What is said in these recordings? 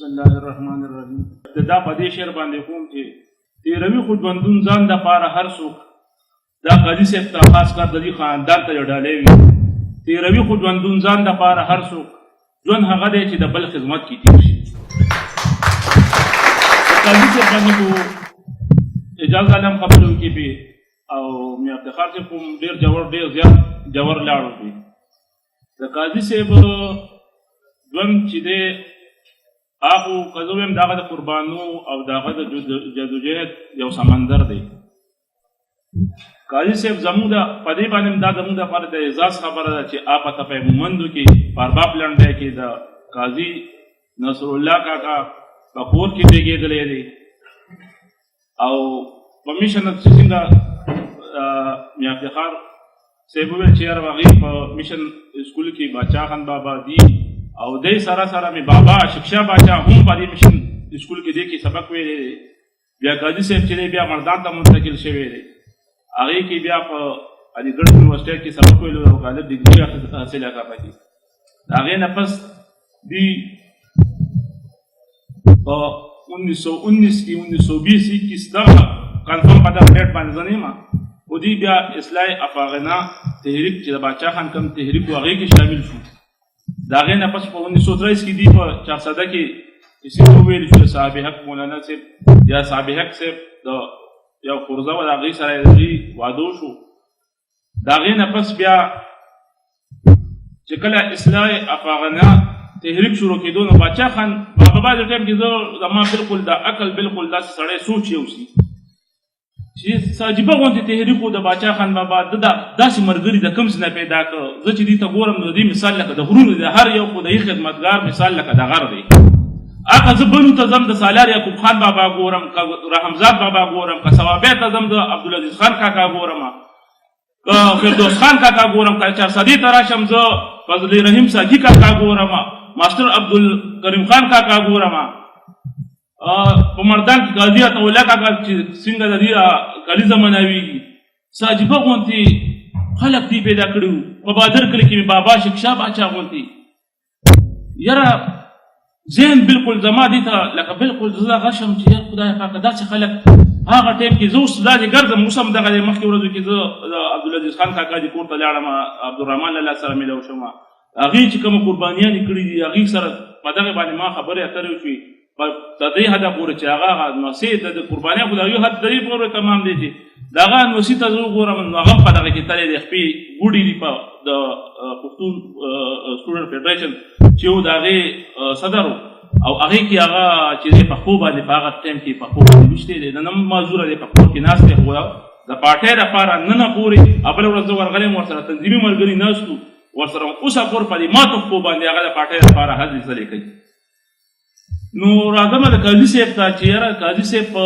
بسم الله الرحمن الرحیم. ابتدا په دې شعر باندې کوم چې تېروي خو ژوندون ځان دپاره هر څوک، دا قاضي صاحب ته خاص کار د دې خاندان ته یو ډالۍ وي. تېروي خو ژوندون ځان دپاره هر څوک، ژوند هغه دی چې د بل خدمت کې تېر شي. قاضي صاحب باندې خو اعجاز عالم خبرې وکړي پې، او میا افتخار صاحب کوم ډېر جوړ، ډېر زیات جوړ لاړو پې. د قاضي صاحب ژوند چې دی هغه که زه ووایم د هغه د قربانو او د هغه د جدوجهد یو سمندر دی. قاضي صاحب زموږ د په دې باندې هم دا زموږ دپاره د اعزاز خبره ده چې هغه ته په مومندو کې په ارباب لنډی کې د قاضي نصرالله کاکا په کور کې زېږېدلی دی، او په مشن چې څنګه میا افتخار صاحب وویل چې یاره هغې په مشن سکول کې باچا خان بابا دی، او دی سره سره مې بابا شکشا باچا هم په دې مشن سکول کې دی کې سبق ویلی دی. بیا قاضي صاحب چې دی بیا مردان ته منتقل شوی دی، هغې کې بیا په علیګړ یونیورسټۍ کې سبق ویلو او غالب ډګري حاصله کړه پکې. د هغې نه پس دی په 1919 کې 1920 21 دغه کنفرم په دغه ډېټ باندې زه نه یم، خو دی بیا اصلاح افغانه تحریک چې د باچا خان کوم تحریک و هغې کې شامل شو. د هغې نه پس په 1923 کې دی په چارسده کې چې څنګه وویل شو صاحب حق مولانا صاحب یا صاحب حق صاحب د یو خورزه وه، د هغې سره یې د هغې واده وشو. د هغې نه پس بیا چې کله اصلاح افغانه تحریک شروع کېدو نو باچا خان بابا بعضې ټایم کې زه زما بالکل د عقل بالکل داسې سړی سوچ یو سي چې څه عجیبه غوندې تحریک و د باچا خان بابا د داسې ملګري د کوم ځای نه پیدا کړ. زه چې دې ته ګورم نو د دې مثال لکه د غرونو دی، هر یو خدایي خدمتګار مثال لکه د غر دی. هغه زه بنو ته ځم د سالار یعقوب خان بابا ګورم، که رحمزاد بابا ګورم، که صوابۍ ته ځم د عبدالعزیز خان کاکا ګورم، که فردوس خان کاکا ګورم، که چارسدې ته راشم زه فضل رحیم ساکي کاکا ګورم، ماسټر عبدالکریم خان کاکا ګورم، په مردان کې قاضي عطاالله کاکا چې څنګه د دې کلیزه مناویږي. څه عجیبه غوندې خلک دې پیدا کړي وو. په بادر کلي کې مې بابا شکشا باچا غوندې، یاره ذهن بالکل زما دې ته لکه بالکل زه دغه شم چې یاره خدای پاکه داسې خلک هغه ټایم کې زه اوس داسې ګرځم. اوس هم دغه دی مخکې ورځو کې زه د عبدالعزیز خان کاکا دې کور ته لاړم، عبدالرحمن لالا سره میلاو شوم، هغې چې کومه قربانیانې کړي دي هغې سره په دغه باندې ما خبرې اترې وشوې. په تر دې حده پورې چې هغه هغه نوسې د قربانۍ خو د یو حد درې پورې تمام دی چې د هغه نوسي ته زه وګورم نو هغه هم په دغه کې تللی دی، خپې ګوډې دي په د پښتون سټوډنټ فډرېشن چې و د هغې صدر و، او هغې کې هغه چې دی په خپو باندې په هغه ټایم کې په خپو باندې ویشتی دی، نن هم معذوره دی په کور کې ناست دی، خو د پارټۍ دپاره ننه پورې بله ورځ زه ورغلی یم ورسره تنظیمي ملګري ناست وو ورسره اوسه پورې په دې ماتو خپو باندې هغه د پارټۍ دپاره هلې ځلې کوي. نو راځم د قاضي صاحب ته چې یاره قاضي صاحب په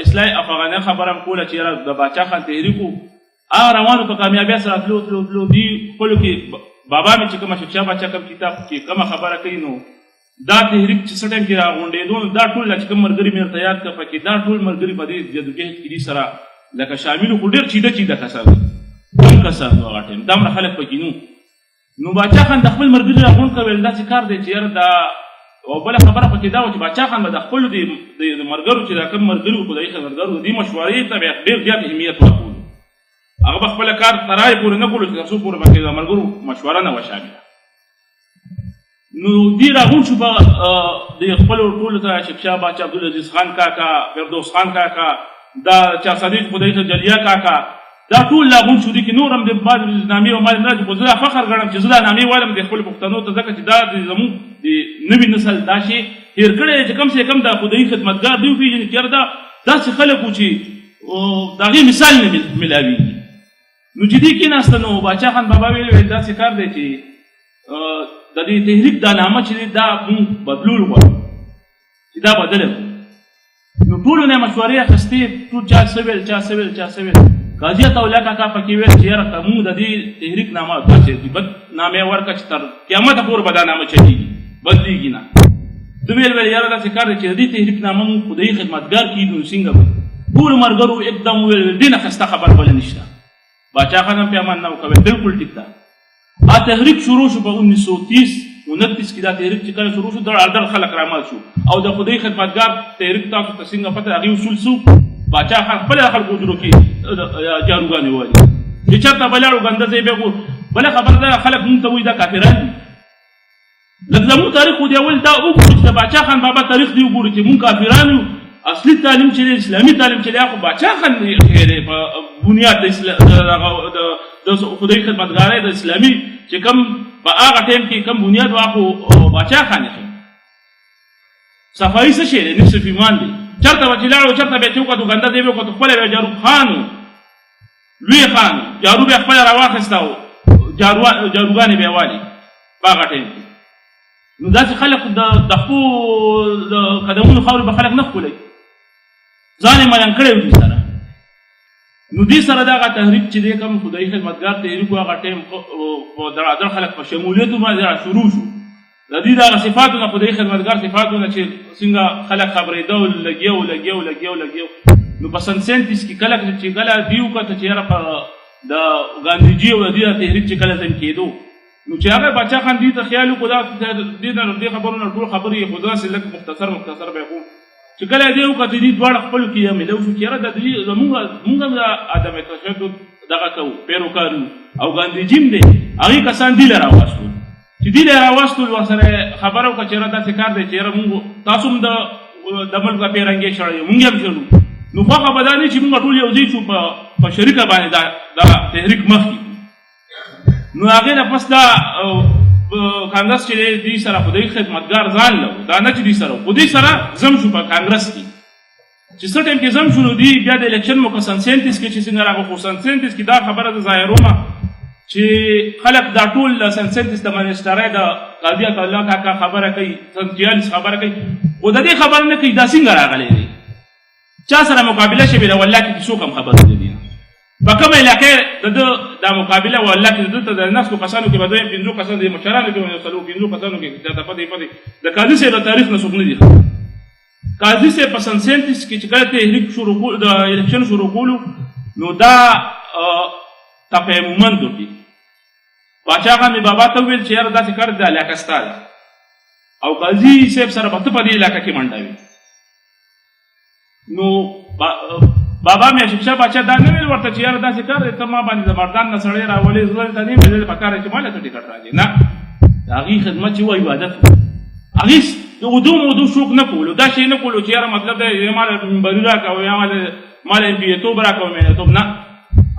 اصلاح افغانه خبره هم کوله چې یاره د باچا خان تحریک و، هغه روانو په کامیابۍ سره تلو تلو تلو دي خپلو کې بابا مې چې کومه شکشا باچا کوم کتاب کې کومه خبره کوي نو دا تحریک چې څه ټایم کې راغونډېدو نو دا ټول چې کوم ملګري مې ورته یاد کړه پکې دا ټول ملګري په دې جدوجهد کې دي سره لکه شامل خو ډېر چیده چیده کسان کم کسان وو هغه ټایم دومره خلک پکې نو. نو باچا خان د خپل ملګري راغونډ کړ ویل داسې کار دی چې یاره دا او بله خبره پکې دا وه چې باچا خان به د خپلو د ملګرو چې دا کوم ملګري وو خدایي خدمتګار وو د دې مشورې ته به ډېر زیات اهمیت ورکولو، هغه به خپله کار تر رایې پورې نه کولو چې تر څو پورې پکې د ملګرو مشوره نه وه شامله. نو دی راغونډ شو په د خپلو ټولو ته شکشا باچا عبدالعزیز خان کاکا، فردوس خان کاکا، دا چارسدې خدایي ته جلیا کاکا، دا ټول راغونډ شو. دي کې نور هم د بعض نامې او مال نه راځي، خو زه دا فخر ګڼم چې زه دا نامې وایم د خپلو پښتنو ته، ځکه چې دا د زموږ د نوي نسل دا شی هېر کړی دی چې کم سه کم دا خدایي خدمتګار دی وپېژني چې یاره دا داسې خلک وو چې د هغې مثال نه ملاویږي. نو چې دې کېناسته نو باچا خان بابا ویل ویل داسې کار دی چې د دې تحریک دا نامه چې دی دا موږ بدلول غواړو چې دا بدله کړو. نو ټولو نه مشورې اخیستې، ټول چا څه ویل چا څه ویل چا څه ویل. قاضي عطاالله کاکا پکې ویل چې یاره که موږ د دې تحریک نامه داسې بد نامه یې ورکړه چې تر قیامته پورې به دا نامه چلېږي بدلېږي نه. ده ویل ویل یاره داسې کار دی چې د دې تحریک نامه موږ خدایي خدمتګار کېږو نو څنګه به ټولو ملګرو اقدام وویل دې نه ښایسته خبره بله نشته. باچا خان هم پیمان نه وکړ، بالکل ټیک ده. تحریک شروع شو په 1930 29 کې دا تحریک چې کله شروع شو، دړ دړ خلک رامات شو. او د خدای خدمتګار تحریک تاسو ته څنګه پته، هغې اصول څه؟ باچا خان خپله خلکو حجرو کې جاروګانې والي چې چېرته به لاړو ګنده ځای بیا. بله خبره ده، خلک مونږ ته وایي دا کافران دي. لږ زموږ تاریخ خو دې اول دا وګورو چې د باچا خان بابا تاریخ دې وګورو چې مونږ کافران یو. اصلي تعلیم چې دی، اسلامي تعلیم چې دی، خو باچا خان دی په بنیاد د خدای خدمتګارۍ د اسلامي چې کوم په هغه ټایم کې کوم بنیاد وه، خو باچا خان یې. صفایي څه شی دی؟ نصف ایمان دی. چېرته به چې لاړو، چېرته به یې چې وکتو، ګنده ځای به وکتو، خپله به جارو خان و، لوی خان جارو به یې خپله راواخیسته او جاروګانې به یې والي په هغه ټایم کې. نو داسې خلک د خپو د قدمونو خاورې به خلک نه ښکلوي، ځان یې ملنګ کړی و دوی سره. نو دې سره دغه تحریک چې دی، کوم خدایي خدمتګار تحریک و، هغه ټایم دړادړ خلک په شمولیتو باندې را شروع شو. د دې دغه صفاتو نه، خدایي خدمتګار صفاتو نه چې څنګه خلک خبرېده او لګیا و، لګیا و، لګیا و، لګیا و. نو په سن 37 کې کله چې کله دوی وکته چې یاره په د ګاندهجي او د دې تحریک چې کله ضم کېدو، نو چې هغه باچا خان دوی ته خیال وکړو، دا دې نه دې خبرو نه ټول خبرې یې، خو داسې لږ مختصر مختصر به یې کوم. چې کله دې وکتل، دوی دواړه خپلو کې یې ملو شو چې یاره د دوی زمونږ هم د عدم تشدد دغه کوو، پیروکار یو، او ګاندهجي هم دی. هغې کسان دوی له راوستل، چې دوی له راوستل ورسره خبره وکړه چې یاره داسې کار دی چې یاره مونږ تاسو هم د ملک د پیرنګې شړی یو، مونږ هم شړو. نو خوښه به دا نه چې مونږ ټول یو ځای شو په شریکه باندې دا تحریک مخکې. نو هغې نه پس دا کانګرس چې دی، دوی سره خدای خدمتګار ځان له، دا نه چې دوی سره، خو دوی سره ضم شو په کانګرس کې. چې څه ټایم کې ضم شو، نو دوی بیا د الیکشن موقع سن 37 کې چې څنګه راغی، خو سن 37 کې دا خبره زه ظاهرومه چې خلک دا ټول د سن 37 د منسټرۍ د قاضي عطاالله کاکا خبره کوي، سن 46 خبره کوي، خو د دې خبره نه کوي دا څنګه راغلی دی، چا سره مقابله شوې ده. والله کې څوک هم خبر نه دي په کومه علاقه د ده دا مقابله. والله کې د ده ته د نستو کسانو کې به دویم پنځو کسانو د مشرانو کې به یو څلور پنځو کسانو کې چاته پتې پتې د قاضي صاحب د تاریخ نه څوک نه دي خبر. قاضي صاحب په سن 37 کې چې کله تحریک شروع کول، د الیکشن شروع کولو، نو دا تپه مومندو کې باچا خان مې بابا ته وویل چې یاره داسې کار د علاقه ستا ده او قاضي صاحب سره به ته په دې علاقه کې منډه وې. نو بابا مې اشرف شاه باچا دا نه ویل ورته چې یاره داسې کار دی، ته ما باندې د مردان نه سړی راولې، زه دلته نه یم، دلته په کار دی چې ما له ته ټکټ راکړې. نه، د هغې خدمت چې وه عبادت و. هغې د اودو مودو شوق نه کولو، دا شی نه کولو چې یاره مطلب دی ما له منبري راکړه یا ما له ایم پي توب راکړه، مې توب نه.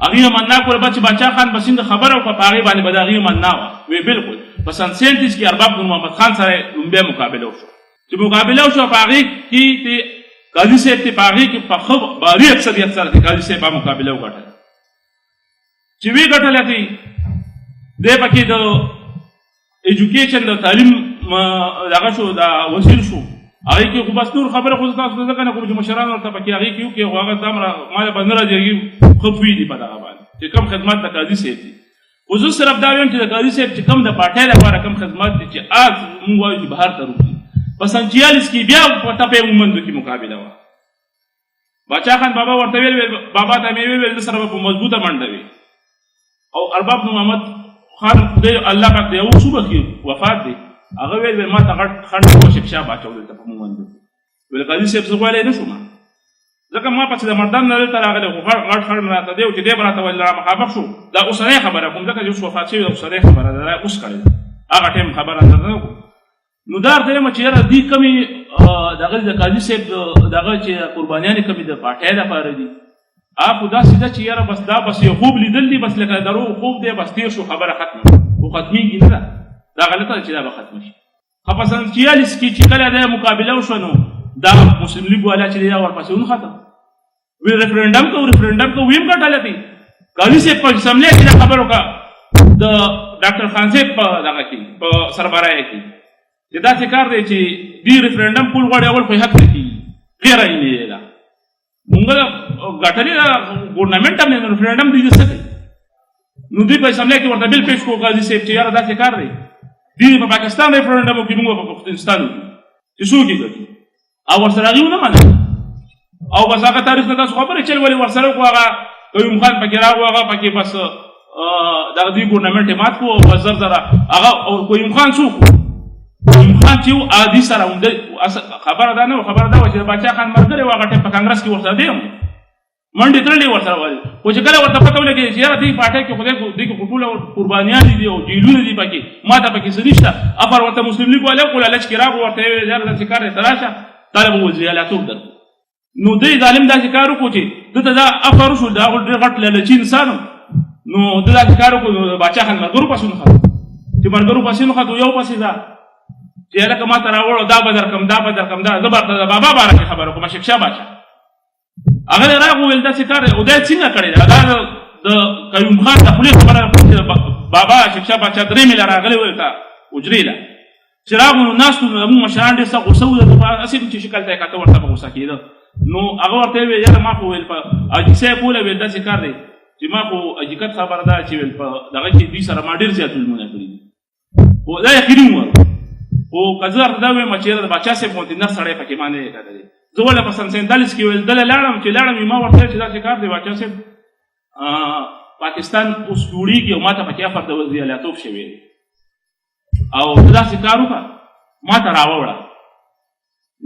هغې مننا کوله. بس چې باچا خان به څنګه خبره وکړه، په هغې باندې به د هغې مننا وه. وی بالکل په سن 37 کې ارباب نور محمد خان سره لومبی مقابله وشوه. چې مقابله وشوه په هغې کې ته قاضي صاحب ته په هغې کې په ښه باري اکثریت سره د قاضي صاحب مقابله وګټله. چې ویې ګټله دی، دی پکې د ایجوکیشن د تعلیم دغه شو، د وزیر شو. هغې کې خو بس نور خبره خو زه تاسو ته ځکه نه کوم چې مشران ورته پکې هغې کې وکړي، خو هغه دومره ما له به نه راځي، هغې ښه پوه دي په دغه باندې چې کوم خدمت د قاضي صاحب دي. خو زه صرف دا وایم چې د قاضي صاحب چې کوم د پارټۍ لپاره کوم خدمت دي چې آج موږ وایو چې بهر ته روزي. په سن 46 کې بیا په تپې مومندو کې مقابله وه. باچا خان بابا ورته ویل، ویل بابا ته مې ویل زه سره به په مضبوطه منډه وي. او ارباب نور محمد خان خدای الله پاک دی اوس وبخښي، وفات دی، هغه ویل ویل ما ته غټ خنډ وشي شاه باچا ولته په مومندو کې. ویل قاضي صاحب زه غواړی نه شوم، ځکه ما پسې د مردان نه دلته راغلی، خو غټ غټ خنډ راته دی چې دی به راته ویل را مخامخ شو. دا اوسنۍ خبره کوم، ځکه چې اوس وفات شوی، دا اوسنۍ خبره ده، دا اوس کړې ده، هغه ټایم خبره نه ده. نو دا ورته وایم چې یاره دې کمې دغه د قاضي صاحب دغه چې قربانیانې کمې د پارټۍ لپاره دي، هغه خو داسې ده چې یاره بس دا بس یو خوب لیدل دي، بس لکه درو خوب دی، بس تېر شو، خبره ختمه شوه. خو ختمېږي نه ده، دا غلطه ده چې دا به ختمه شي. خو په سن 46 کې چې کله دا مقابله وشوه، نو دا مسلم لیګ والا چې دی دا ورپسې ونښته، وی ریفرنډم کوو، ریفرنډم کوو، ویم ګټلی دی. قاضي صاحب په اسمبلۍ کې دا خبره وکړه د ډاکټر خان صاحب په دغه کې په سربراهۍ کې چې داسې کار دی چې دوی ریفرنډم کول غواړي، اول خو یې حق نه کېږي، غیر آئیني دی. دا مونږ ګټلې ده ګورنمنټ هم نه، ریفرنډم دوی څه کوي؟ نو دوی په اسمبلۍ کې ورته بل پېښ کړو قاضي صاحب چې یاره داسې کار دی، دوی په پاکستان ریفرنډم وکړي، مونږ په پښتونستان وکړو چې څوک یې ګټي، او ورسره هغې ونه منله. او بس هغه تاریخ نه تاسو خبرې چل ولې ورسره وکړو، هغه قیوم خان پکې راغو، هغه پکې بس دغه دوی ګورنمنټ یې مات کړو او بس زر زره هغه. او قیوم خان څوک و؟ قیوم خان چې و عادي سره هم خبره دا نه وه، خبره دا وه چې د باچا خان ملګری و، هغه ټایم په کانګرس کې ورسره دی هم منډې تړلې ورسره وایي. خو چې کله ورته پته ولګېده چې یاره دې پارټۍ کې خدای دې کې خو ټوله قربانیانې دي او جیلونه دي پکې، ما ته پکې څه نشته. افر ورته مسلم لیګ والو خو لالچ کې راغو، ورته یې وویل یاره داسې کار دی، ته راشه تا له به وزیرالاتوب درکړو. نو دی ظالم داسې کار وکړو چې ده ته دا افر وشو، دا خو ډېر غټ لالچي انسان و. نو ده داسې کار وکړو، نو د باچا خان ملګرو پسې ونښتو، چې ملګرو پسې ونښتو یو پسې دا چې هلکه ما ته راوړو، دا به درکړم، دا به درکړم، دا زه به درته د بابا باره کې خبره کوم، شیخ شاه باچا. هغه یې راغی وویل داسې کار دی، او دا یې څنګه کړی دی؟ دا د قیوم خان د خولې خبره ده چې بابا شیخ شاه باچا درې میله راغلی ویل ته حجرې له چې راغلو نو ناست وو، نو زموږ مشران ډېر سخت غوسه وو، هسې هم چې شکل ته یې کاته ورته په غوسه کېده. نو هغه ورته وویل یاره ما خو ویل په حاجي صاحب کوله، ویل داسې کار دی چې ما خو حقیقت خبره ده چې ویل په دغه کې دوی سره ما ډېر زیات ظلمونه کړي دي، خو دا یقیني عمر خو که زه درته دا ووایم چې یاره د باچا صاحب غوندې نر سړی پکې ما نه دی کتلی. زه ولې په سن 47 کې ویل دله لاړم، چې لاړم ما ورته ویل چې داسې کار دی باچا صاحب، پاکستان اوس جوړېږي او ما ته پکې افر د وزیرالاتوب شوی دی، او ته داسې کار وکړه ما ته راووړه.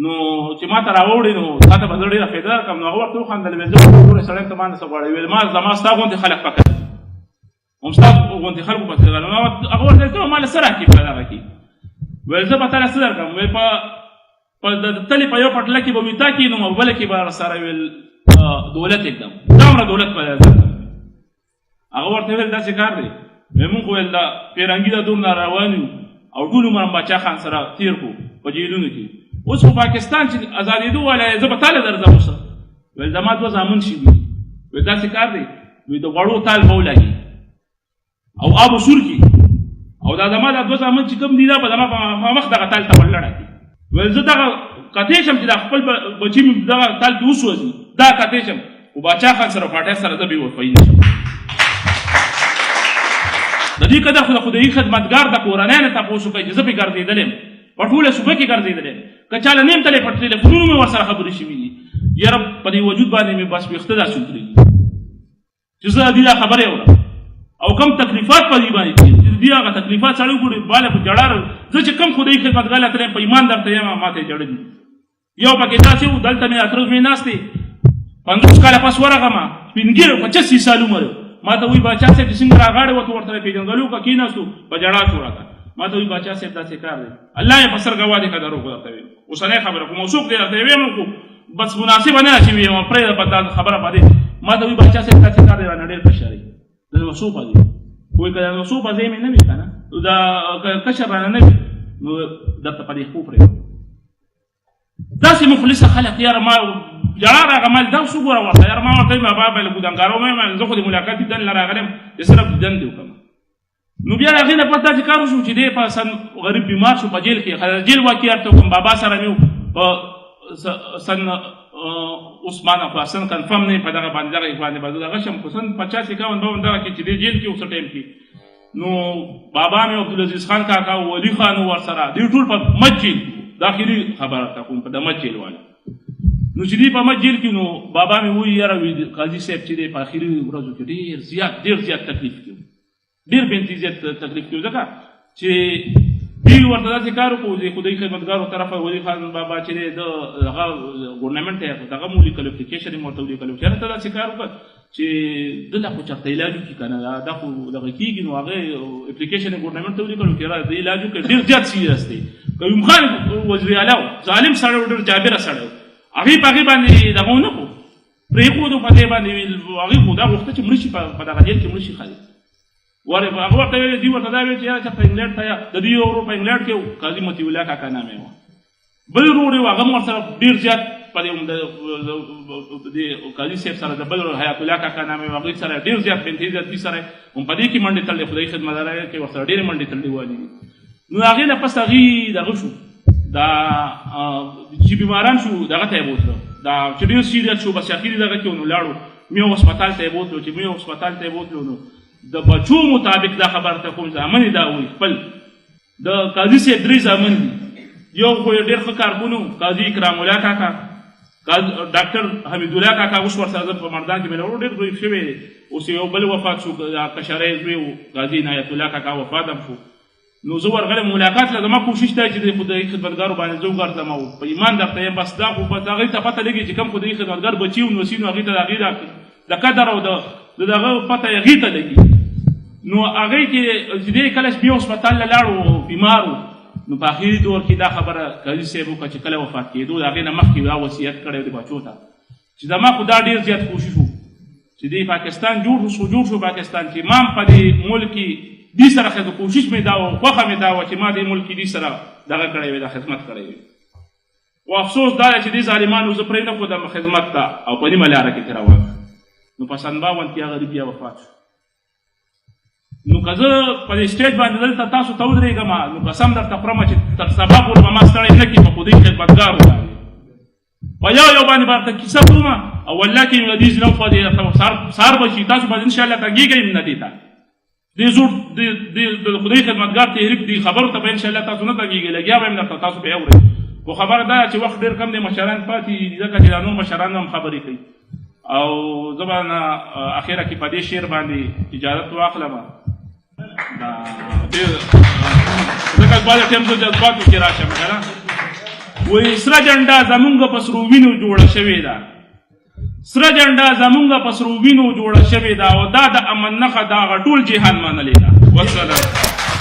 نو چې ما ته راووړې نو تا ته به زه ډېره فایده درکړم. نو هغه ورته وخندل، ویل زه ګوره سړی ته ما نه څه غواړې؟ ویل ما زما ستا غوندې خلک پکار دي، هم ستا غوندې خلکو پسې راغلم. نو هغه ورته ویل ته ما له څه راکړې په دغه کې؟ ویل زه به تا له څه درکړم؟ ویل په د تلې په یو پټله کې به وي تا کښېنم او بله کې به سره ویل دولت ږدم، دومره دولت به درکړم. هغه ورته ویل داسې کار دی، ویل مونږ خو ویل دا پیرنګي دا دومره روان یو او ټول عمر هم باچا خان سره تېر کړو په جیلونو کې، اوس خو پاکستان چې ازادېدو والا یې زه به تاله درځم اوس. ویل زما دوه زامن شوي دي، ویل داسې کار دی، ویل د غوړو تال به ولګي او آب سور کړي، او دا زما دا دوه زامن چې کوم دي دا به زما په مخ دغه تال ته ورلړه کړي. ویل زه دغه کتې شم چې دا خپل بچي مې دغه تال کې وسوځي، دا کتې شم، خو باچا خان سره پاټۍ سره زه بې وفایي نه شم. د دې قدر خو د خدایي خدمتګار د کورنۍ نه تپوس وکړئ چې زه پرې ګرځېدلی یم، په ټوله صوبه کې ګرځېدلی یم، که چا له نیم تللی په ټلیفونونو مې ورسره خبرې شوي دي، یاره په دې وجود باندې مې بس ویښته داسې وتلي دي چې زه د دې دا خبرې اورم او کم تکلیفات په دې باندې دي چې دې هغه تکلیفات سړی وګوري باله په ژړا زه چې کم خدایي خدمتګار له تللی یم په ایمان درته یم ما ته یې ژړلي دي. یو پکې داسې و، دلته مې تره زوی ناست دی، 50 کاله پس ورغمه، سپین ږیری 85 سال عمر و، ما ته وایي باچا صاحب چې څنګه راغاړې وته ورته پېژندګلو که کېناستو په ژړا شو راته، ما ته وایي باچا صاحب داسې کار دی، الله یې په سر ګواه دی که دروغ درته ویم، اوسنۍ خبره کوم او څوک دی درته ویم خو بس مناسبه نه ده چې ویم پرېږده په دا خبره په دې. ما ته وایي باچا صاحب داسې کار دی رانه ډېر کشر دی، د نو په ځای وایي که د نو په ځای مې نه وي که نه دا کشر رانه نه وي نو درته په دې خو پرېږدم. داسې مخلصه خلک یاره ما ژړا راغله، ما دا څه وګوره ورته یاره ما ورته ویل بابا به له ګودنګارو مې ویل زه خو د ملاقات دیدن له راغلی یم چې صرف دیدن دې وکړم. نو بیا د هغې نه پس داسې کار وشو چې دی په سن غریب بیمار شو په جیل کې، د جیل واقعه ورته وکړم، بابا سره مې په سن اوس ما نه خو سن کنفرم نه په دغه باندې دغه باندې به زه دغه شم، خو سن 50 51 52 دغه کې چې دی جیل کې اوس ټایم کې نو بابا مې عبدالعزیز خان کاکا او ولي خان ورسره دوی ټول په مچ جیل کې، دا اخري خبره ته کوم په د مچ جیل والا. نو چې دی په مچ جیل کې نو بابا مې وایي یاره وي قاضي صاحب چې دی په اخري ورځو کې ډېر زیات ډېر زیات تکلیف کې، ډېر بنتي زیات تکلیف کې، ځکه چې دوی ورته داسې کار وکړو د خدایي خدمتګارو طرفه ولي خان بابا چې دی د هغه ګورنمنټ ته دغه مو ولیکلو، اپلیکیشن یې ورته ولیکلو چې یاره ته داسې کار وکړه چې دلته خو چېرته علاج وکړي که نه دا خو دغه کېږي. نو هغه اپلیکیشن یې ګورنمنټ ته ولیکلو چې یاره د علاج وکړي، ډېر زیات سیریس دی. قیوم خان وزیر اعلی و، ظالم سړی و، ډېر جابره سړی و، هغې په هغې باندې دغه ونه کړو، پرېښودو په دې باندې ویل هغې خو دا غوښته چې مړه شي په دغه جیل کې مړه شي خالي. ورې هغه ورته ویل، دوی ورته دا ویل چې یاره چېرته انګلینډ ته یا د دوی یو ورور په انګلینډ کې و، قاضي مطیع الله کاکا نامه یې وه، بل ورور یې و هغه هم ورسره ډېر زیات په دې هم د قاضي صاحب سره د بل ورور حیات الله کاکا نامه یې وه، هغوی سره ډېر زیات بنتي زیات دوی سره هم په دې کې منډې تړلې، خدایي خدمتګارۍ کې ورسره ډېرې منډې تړلې والي دي. نو هغې نه پس هغوی دغه شو دا چې بیماران شو دغه ته یې بوتلو، دا چې ډېر سیریس شو بس اخري دغه کې نو لاړو میو هسپتال ته یې بوتلو، چې میو هسپتال ته یې بوتلو نو د بچو مطابق دا خبر ته کوم زامن یې دا وایي خپل د قاضي صاحب درې زامن دي، یو خو یې ډېر ښه کارکن و قاضي اکرام الله کاکا، ډاکټر حمید الله کاکا اوس ورسره زه په مردان کې مېلمه ډېر ضعیف شوی دی، اوس یو بل وفات شو، کشری زوی و قاضي عنایت الله کاکا وفات هم شو. نو زه ورغلم ملاقات له، زما کوشش دا چې د خدایي خدمتګارو باندې زه وګرځم او په ایمان درته یم، بس دا خو بس هغې ته پته لګي چې کوم خدایي خدمتګار بچي او نوسي، نو هغې ته د هغې د قدر او د دغه پته یې هغې ته لګي. نو هغې کې چې دی کله چې بیا هسپتال له لاړو بیمار و، نو په اخري دور کې دا خبره قاضي صاحب وکړه چې کله وفات کېدو د هغې نه مخکې دا وصیت کړی دی بچو ته چې زما خو دا ډېر زیات کوشش و چې دی پاکستان جوړ شو، جوړ شو پاکستان، چې ما هم په دې ملک کې دې سره خدمت، کوشش مې دا و، خوښه مې دا وه چې ما دې ملک کې دې سره دغه کړی وي، دا خدمت کړی وي. خو افسوس دا دی چې دې ظالمانو زه پرې نه ښودم خدمت ته او په نیمه لاره کې ترې روان شو. نو په سن 52 کې هغه بیا وفات شو. نو که زه په دې سټیج باندې دلته تاسو ته ودرېږم، نو قسم درته خورم چې تر سبا پورې به ما ستړی نه کړي په خدای خدمتګارو باندې په یو یو باندې به درته کیسه کوم، او والله کې له دې ځینو خو دې درته سهار به شي، تاسو به انشاءالله تنګېږئ هم نه دې ته. دې زوړ د خدای خدمتګار تحریک دې خبرو ته به انشاءالله تاسو نه تنګېږئ، لګیا به یم درته، تاسو به یې اورئ. خو خبره دا چې وخت ډېر کم دی، مشران پاتې دي، ځکه چې دا نور مشران هم خبرې کوي. او زه به نه اخره کې په دې شعر باندې اجازت واخلم، دا ډېر ځکه بعضې ټایم زه جذباتو کې راشم که نه. وایي سره جنډه زمونږ په سرو وینو جوړه شوې ده، سره جنډه زمونږ په سرو وینو جوړه شوې ده، او دا د امن نښه ده، هغه ټول جهان منلې ده. والسلام.